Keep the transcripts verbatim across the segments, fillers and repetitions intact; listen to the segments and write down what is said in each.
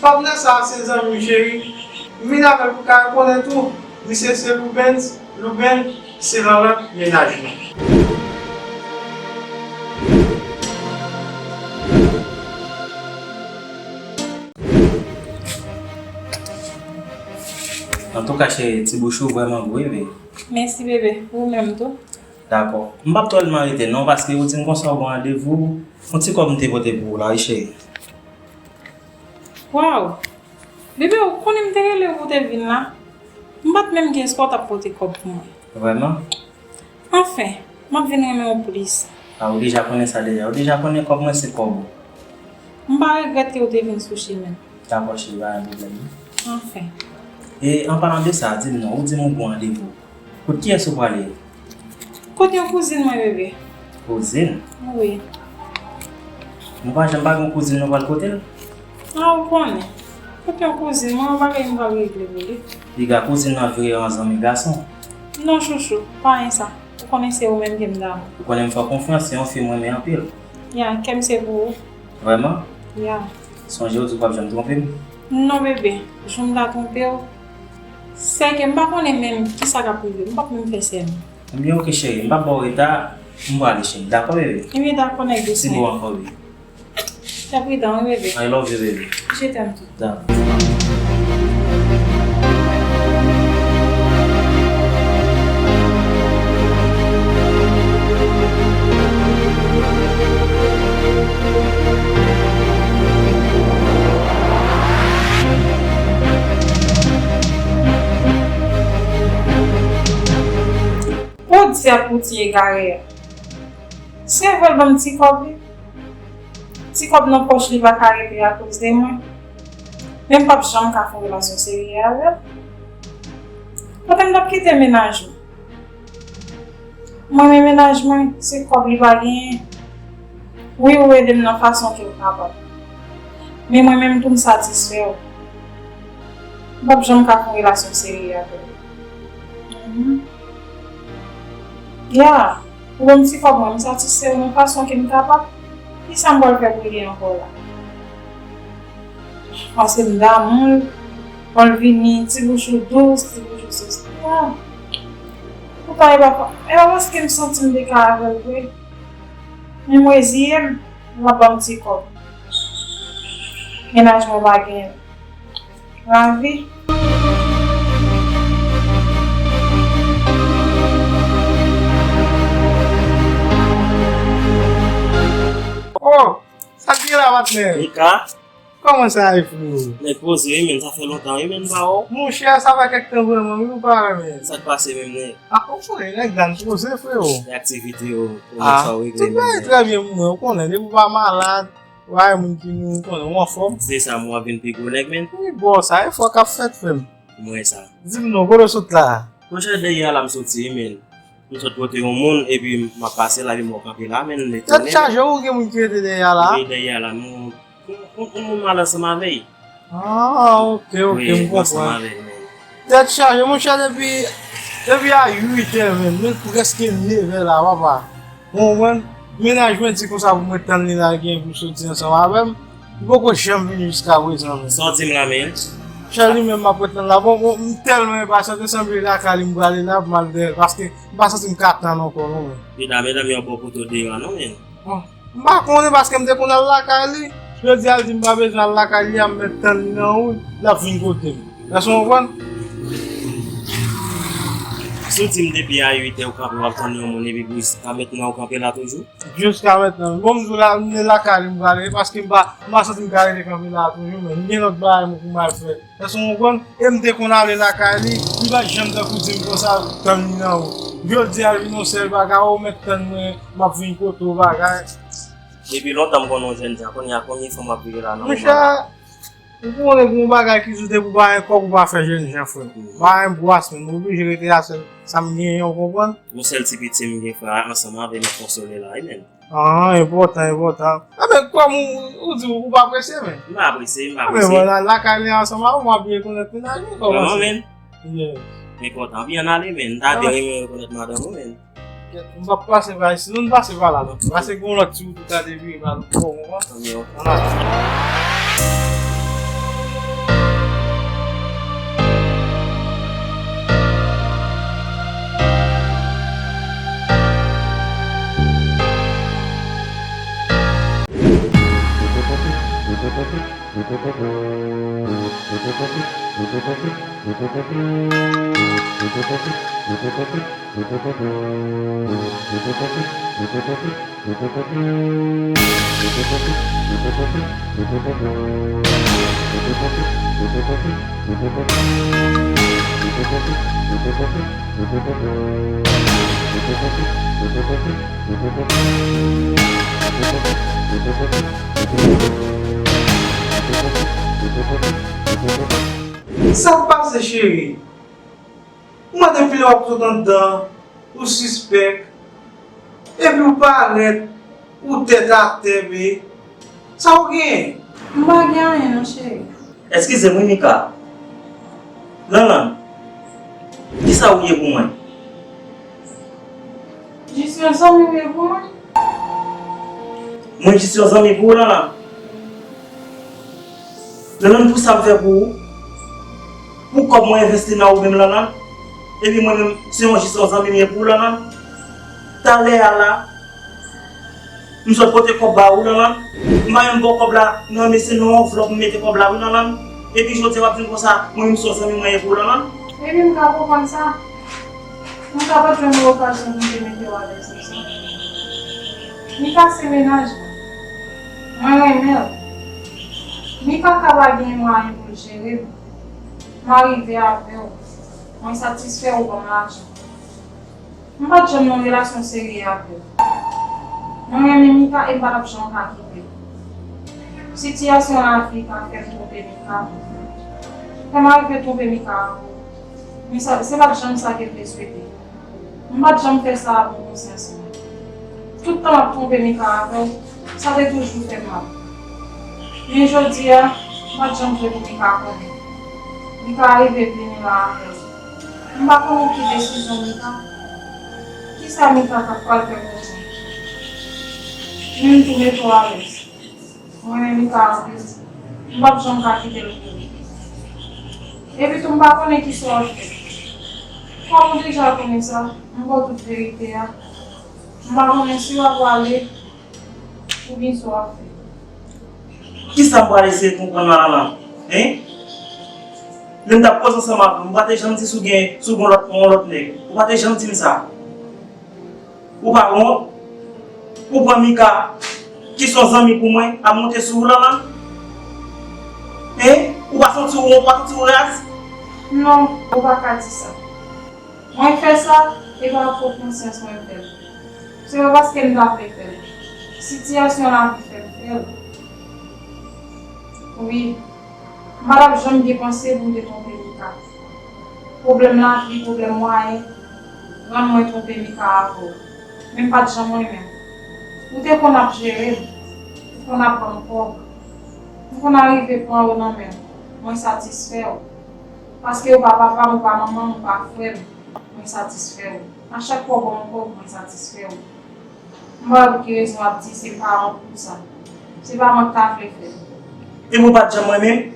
Patnè sa a se zanmi m cheri. M vin avè l pou w ka konnen tou. Misye se Loubens, Louben, se Lanlan, mennaj mwen. Antouka, cheri, ti bouch ou vrèman gou, wi, bebe. Mèsi, bebe. Ou menm tou. Dakò. M p ap twò lontan rete, non, paske ou di m konsa ou gen randevou. Yon ti kòb m te pote pou ou la, wi, cheri. Waw! Bebe, ou konnen m te rele w pou w te vin la? M pa t menm gen espwa w t ap pote kòb pou mwen. Vrèman? Anfen, m ap vin renmen w plis. A, ou deja konnen sa deja. Ou deja konnen kòb mwen se kòb ou. M pa regrèt ke w te vin sou chemen m. Dakò, cheri, pa gen pwoblèm, non. Anfen. E, an palan de sa, di m non, ou di m ou gen randevou. Kot kiyès ou prale? Kot yon kouzin mwen, bebe. Kouzin? Wi. Nou pa janm pa gen kouzin nou pral kote l? A, ou konnen. Kot yon kouzin mwen, yon bagay m pral regle pou li. Piga kouzin nan vire an zanmi gason. Non, chouchou, pa anyen sa. Ou konnen se ou menm ke m damou. Ou konnen m fè w konfyans, se yon fi m renmen anpil. Ya, kè m se pou ou. Vrèman? Ya. Sonje ou di w p ap janm twonpe m? Non, bebe, jou m ta twonpe w, sèke m pa konnen menm kisa k ap rive m, m p ap menm fè sèman. Ebyen, oke, cheri, m p ap ba w reta, m prale, cheri. Dakò, bebe? Ebyen, dakò, nèg dous nèg. Ti bo ankò, wi. Fè pridan, wi, bebe. I love you, baby. Je t'aime tou. Dakò. Podyab pou ti egare a. Se vre l ban m ti kòb li. Ti kòb nan pòch li pa ka regle akoz de mwen. Men m p ap janm ka fè yon relasyon serye avè l. Kote m t ap kite mennaj mwen? Mwen men mennaj mwen, se kòb li pa genyen. Wi, ou ede m nan fason ke w kapab. Men mwen menm tou m satisfè w. M p ap janm ka fè yon relasyon serye avè w. Mhm. Ya, ou ban m ti kòb mwen, m satisfè w nan fason ke m kapab. Kisa m pral fè pou li ankò la? Paske m damou l, lè l vini, ti bouch ou dous, ti bouch ou sosi. Ah. Poutan e pa, e pa paske m santi m te ka avè l vre. Men m reziye m, l ap ban m ti kòb. Mennaj mwen pa genyen. Lavi. Oh! Sa k gen la, patnè? Mika? Kòman sa ye, freo? Nèg poze, wi, men, sa fè lontan, wi, men, m pa wè w. Monchè, sa fè kèk tan vrèman, wi, ou pa wè, men. Sa k pase menm, nèg? Ah, ou konnen, nèg la n poze, freo. E aktivite yo, kòman sa w regle menm, nèg? Tout bagay trè byen pou mwen, ou konnen, depi w pa malad, ou pa gen moun ki mouri, ou konnen, ou anfòm. Se sa, m wè w ap vin pi gwo nèg, men. Wi, bò, sa efò k ap fèt, frè m. M wè sa. Di m non, kote w sot la? Monchè, dèyè a la m soti, wi, men. M sot kote yon moun, epi m ap pase la, epi m wè w kanpe la, men, m etone. Tèt chaje, ou gen moun ki rete dèyè a la? Wi, dèyè a la, m, m, m, m, m al ansanm avè l. Ah, ok, ok, m konprann. Wi, m ansanm avè l, men. Tèt chaje, monchè, depi, depi a uit è, men, men prèske nèf è la, papa. Ou konprann? Mennaj mwen di konsa pou mwen tann li la, li gen pou soti ansanm avè m. Li poko janm vini jiska prezan, men. Sa w di m la, men? Chè, li menm m ap ret tann la. Bon, bon, m tèlman enpasyante, sanble lakay li m prale la, pou m al dèyè l, paske m pa santi m ka tann ankò, non, men. Medam, medam yo bò poto deyò a, non, men. Bon, m pa konnen, paske m te konn al lakay li. Jodi a, l di m pa bezwen al lakay li a, m mèt tann li nan wout, l ap vin kote m. Èske w konprann? Si w di m depi a uit è ou kanpe, w ap tann yon moun, epi jiska mentnan ou kanpe la toujou? Jiska mentnan. Bon, m di w la, m lakay li m prale, paske m pa, m pa santi m ka rete kanpe la toujou, men m gen lòt bagay pou m al fè. Èske w konprann? E m te konn ale lakay li, li pa t janm tankou di m konsa, tann li nan wout. Jodi a, l vin yon sèl bagay, ou mèt tann mwen, m ap vin kote w bagay. Depi lontan m konnen w jènjan, kounye a konbyen fanm w ap vire la nan moman? Monchè, ou konnen pou yon bagay ki di w depi w pa gen kòb, ou pa fè jènjan, frè m. Pa gen bwas, men m oblije rete a sèl sa m genyen, ou konprann? Yon sèl ti piti m gen, frè a, ansanm avè m ap konsole la, wi, men. Ah, enpòtan, enpòtan. Enben, kòm ou, ou di ou pa prese, men. M pa prese, m pa prese. Enben, vwala, lakay li ansanm avè w, w ap byen konèt mennaj ou, kòman se? Vrèman, men. Yes. Enpòtan, byen ale, men. M ta byen renmen rekonèt madanm ou, men. Kèt, m p ap pase pa isi, non, m pase pa la, non. Pase gon lòt ti wout ou ka devire pa nou. Bon, bon, bon. Ann ale. Sa k pase, cheri? Mwen, depi lè w ap sot anndan, ou sispèk, epi w parèt, ou tèt atè, be. Sa w genyen? M pa gen anyen non, cheri. Eskize m wi, Mika. Lanlann, kisa ou ye pou mwen? Jis yon zanmi w ye pou mwen. Mwen jis yon zanmi pou ou, Lanlann? Lanlann, pou sa m fè pou ou? Pou kòb mwen envesti nan ou menm, Lanlann? Epi mwen menm, se yon jis yon zanmi m ye pou ou, Lanlann? Talè a la, m sot pote kòb ba ou, Lanlann. M pa menm ba w kòb la, non, men se nan yon anvlòp m mete kòb la, wi, Lanlann. Epi jodi a w ap di m konsa, mwen menm se yon zanmi mwen ye pou ou, Lanlann? Epi m ka konprann sa. Mwen ka pa t jwenn yon okazyon pou m te mete w alèz konsa. Mika se mennaj mwen. Mwen renmen l. Mika ka pa gen mwayen pou l jere m. M arive avè w. Mwen satisfè ou ban m lajan. M pa t janm nan yon relasyon serye avè w. Mwen renmen Mika e m pa t ap janm ka kite l. Sitiyasyon lavi ka fè m twonpe Mika. Fè m arive twonpe Mika avè w. Men sa, se pa t janm sa ke m te swete. M pa t janm fè sa a bon konsyans mwen. Tout tan m ap twonpe Mika avè w, sa te toujou fè m mal. Men jodi a, m pa t janm vle pou Mika konnen. Mika rive vini la avè w. M pa konnen ki desizyon Mika. Kisa Mika t ap pral fè pou mwen? Men m tou mete w alèz. Mwen renmen Mika anpil. M p ap janm ka kite l pou ou. Epitou m pa konnen kisa w ap fè. Kòm ou deja konnen sa, m ba w tout verite a. M pa konnen si w ap prale oubyen sa w ap fè. Kisa m pral eseye konprann la la? Hein? Lè m t ap koze ansanm avè w, m pa te janm di si w gen, si w gen lòt, yon lòt nèg. Ou pa te janm di m sa. Ou pa wont? Ou pran Mika, ki se yon zanmi pou mwen, ap monte sou ou la la? Hein? Ou pa santi w wont, ou pa santi w raz? Non, ou pa ka di sa. Mwen fè sa, e pa ak fo konsyans mwen fè l. Se pa paske m ta vle fè l. Sitiyasyon lavi fè m fè l. Wi, m pa t ap janm gen panse pou m te twonpe Mika. Pwoblèm lavi, pwoblèm mwayen, rann mwen twonpe Mika avè w. Men m pa t janm renmen w. Ou te konn ap jere m, ou konn ap ban m kòb. M konn arive pran yo nan men w. Mwen satisfè w. Paske ou pa papa m, ou pa manman m, ou pa frè m, mwen satisfè w. A chak fwa w ban m kòb, mwen satisfè w. M pa wè pou ki rezon w ap di se pa wont pou sa. Se pa mwen k ta vle fè l. Epi w pa t janm renmen m?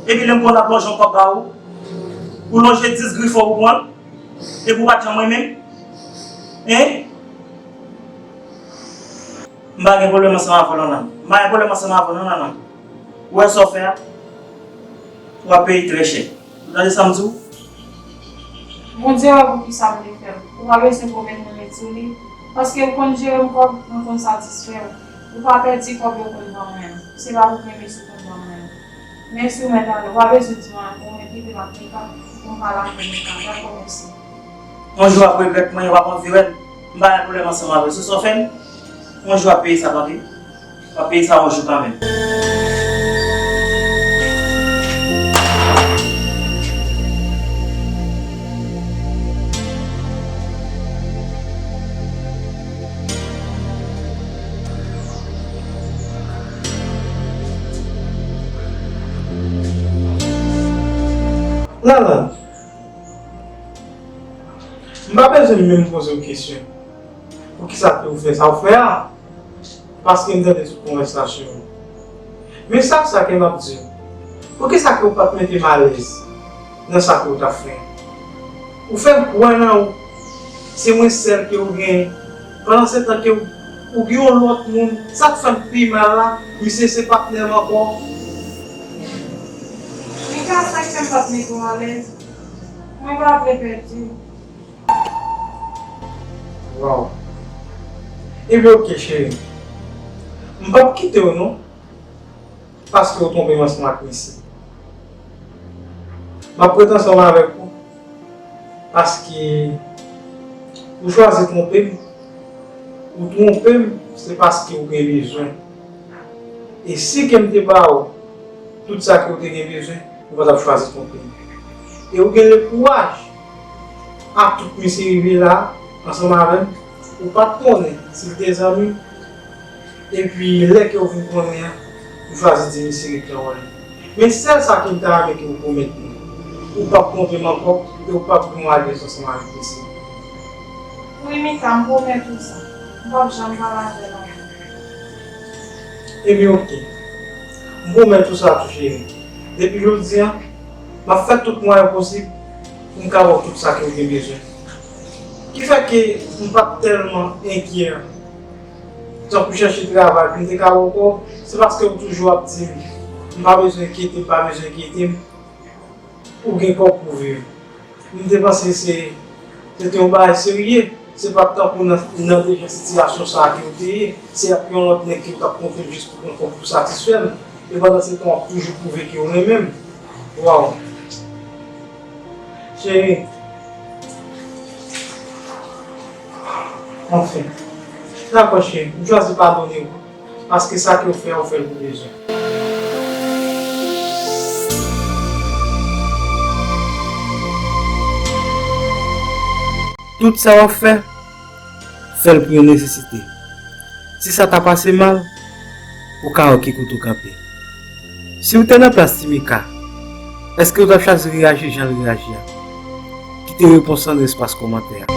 Epi lè m konn ap lonje yon kòb ba ou, ou lonje dis grifon ou pran l? Epi w pa t janm renmen m? Hein? M pa gen pwoblèm ansanm avè w, Lanlann. M pa gen pwoblèm ansanm avè w, non, Lanlann. Ou wè sa w fè a? W ap peye trè chè. Ou tande sa m di w? Bondye wè poukisa m te fè l. Ou pa bezwen pwomèt mwen met sou li. Paske ou konn jere m kòb, mwen konn satisfè w. Ou pa pèdi kòb yo konn ban mwen an. Se pa pou grenn mesye w konn ban mwen an. Mèsi w mèt ale. Ou pa bezwen di mwen ankò, mwen kite m ak Mika pou m pale avè Mika. Dakò, mèsi. Yon jou w ap regrèt mwen, w ap anvi wè m. M pa gen pwoblèm ansanm avè w. Se sa w fè m? Yon jou w ap peye sa, tande. W ap peye sa yon jou kanmenm. Lanlann, m pa bezwen menm poze w kesyon. Poukisa ke w fè sa w fè a? Paske m tande tout konvèsasyon yo. Men sa, sa ke m ap di w, poukisa ke w pa t mete m alèz nan sa ke w t ap fè a? Ou fè m kwè nan ou, se mwen sèl ke w genyen. Pandan se tan ke w, ou gen yon lòt moun, sa k fè m pi mal la, misye se patnè m ankò. Sa ap mete w alèz. Mwen pa vle pèdi w. Waw. Ebyen, oke, cheri. M p ap kite w, non. Paske w twonpe m ansanm ak mesye. M ap ret ansanm avèk ou. Paske ou chwazi twonpe m. Ou twonpe m, se paske ou gen bezwen. E si ke m te ba w tout sa ke w te gen bezwen, ou pa t ap chwazi twonpe m. E ou gen lekouraj ap tout mesye rive la ansanm avè m, ou pa t konnen si l te zanmi m. Epi lè ke w vin konnen an, ou chwazi di misye ret nan wòl li. Men sèl sa ke m ta renmen ke w pwomèt mwen, ou p ap twonpe m ankò e ou p ap gen yon alyans ansanm avèk misye. Wi, Mika, m pwomèt ou sa. M p ap janm pale avè l ankò. Ebyen, oke. M pwomèt ou sa tou, cheri. Depi jodi a, m ap fè tout mwayen posib pou m ka ba w tout sa ke w gen bezwen. Ki fè ke m pa t tèlman enkyè. Tankou chèche travay pou m te ka wè w ankò, se paske w toujou ap di m, m pa bezwen enkyete, m pa bezwen enkyete m. Ou gen kòb pou viv. M te panse se, se te yon bagay serye. Se pa t tankou nan, nan deja sitiyasyon sa a ke w te ye. Se ak yon lòt nèg ke w t ap kontre jis pou pran kòb pou satisfè m. E pandan se tan, w ap toujou pwouve ke w renmen m. Waw. Cheri. Anfen. Dakò, cheri. M chwazi padone w. Paske sa ke w fè a, w fè l pou bezwen. Tout sa w ap fè, fè l pou yon nesesite. Si sa ta pase mal, ou ka wè ki kote w kanpe. Si w te nan plas Ti Mika, èske w t ap chwazi reyaji jan l reyaji a? Kite repons lan nan espas kòmantè a.